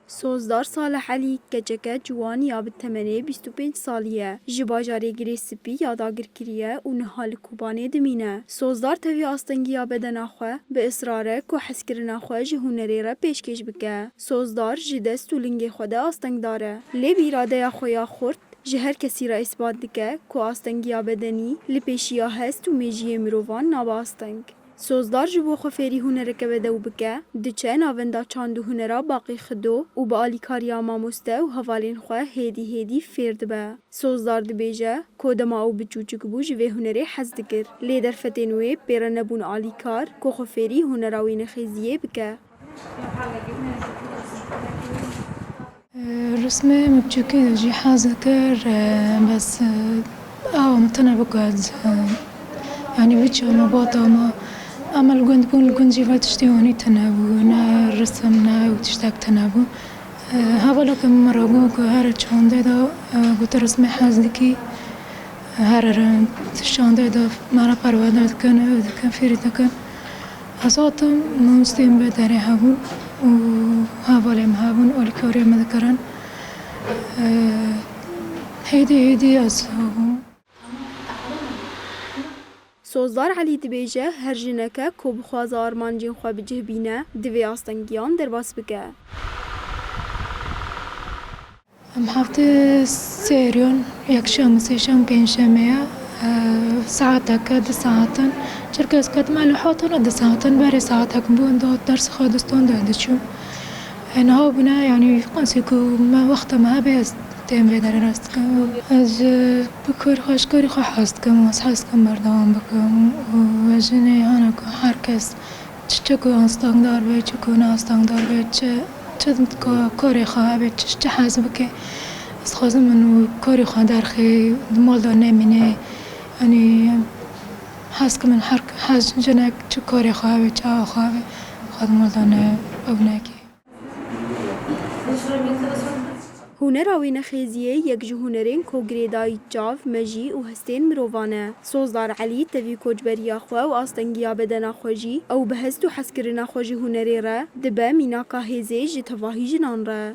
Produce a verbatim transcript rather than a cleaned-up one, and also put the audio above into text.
Sozdar Salih Elî keçeke ciwan ya bi temenê bîst û pênc salî ye. Ji bajarê Girê Spî ya dagir kiriye û niha li Kobanê dimîne. Sozdar tevî astengiya bedena xwe bi israr e ku hezkirina xwe ji hunerê re pêşkêş bike. Sozdar ji dest û lingê xwe de astengdar e. Lê bi îradeya xwe ya xurt, ji her kesî re îsbat dike ku astengiya bedenî li pêşiya hest û mêjiyê mirovan nabe asteng. Sozdar ji bo xwe fêrî hunereke bedew bike, diçe navenda çand û hunera Baqî Xido û bi alîkariya mamoste û hevalên xwe hêdî hêdî fêr dibe. Sozdar dibêje, ku dema ew biçûçik bû ji vê hunerê hez dikir. Lê derfetên wê pê re nebûn alîkar ku xwe fêrî hunera wênexêziyê bike. Rismê min biçûkî de jî hez dikir, bes awa min tune bû ku ez, yanî biçûm, bata me, em li gund bûn, li gund jî vê tiştê wanî tune bû, ne risim ne ew tiştek tune bû. Hevaleke min min re got ku here çandê de, got tu rismê hez dikî, here tu çandê de me re perwerde dikin, ew dikin, fêrî dikin. Ez hatim, mamosteyên me derê hebûn û hevalên me hebûn, alîkariyê me dikirin. Hêdî hêdî ez hebûm. Sozdar Elî dibêje, her jineke ku bixwaze armancên xwe bi cih bîne, divê astengiyan derbas bike. Em heftê sê riyon, yekşem û sêşem, pêncşemê ye. Saeteke, du saetin. Çirkez ketime li hotana du saetin, berê saetek bû, da dersa xwe distan de diçûm. Niha bûne, yanî qasî ku me wexta me hebe ez têm vê derê rast dikim. Ez ji bi karî xwe, ji karî xwe hez dikim, ez hez dikim berdewam bikim. Û ez jinê hene ku her kes çi, çi ku astengdar be, çi ku ne astengdar be, çi, çi ka-, karê xwe hebe, çi, çi hez bike. Ez dixwazim min û karê xwe derxê, di mal de nemîne. Yanî hez dikim min her, her jinek çi karê xwe hebe, çi awa xwe hebe, xwe di mal de ne, ew neke. Hunera wênexêziyê yek ji hunerên ku girêdayî çav, mejî û hestên mirovan e. Sozdar Elî tevî koçberiya xwe û astengiya bedena xwe jî ew bi hest û hezkirina xwe ji hunerê re dibe mînaka hêzê ji tevahî jinan re.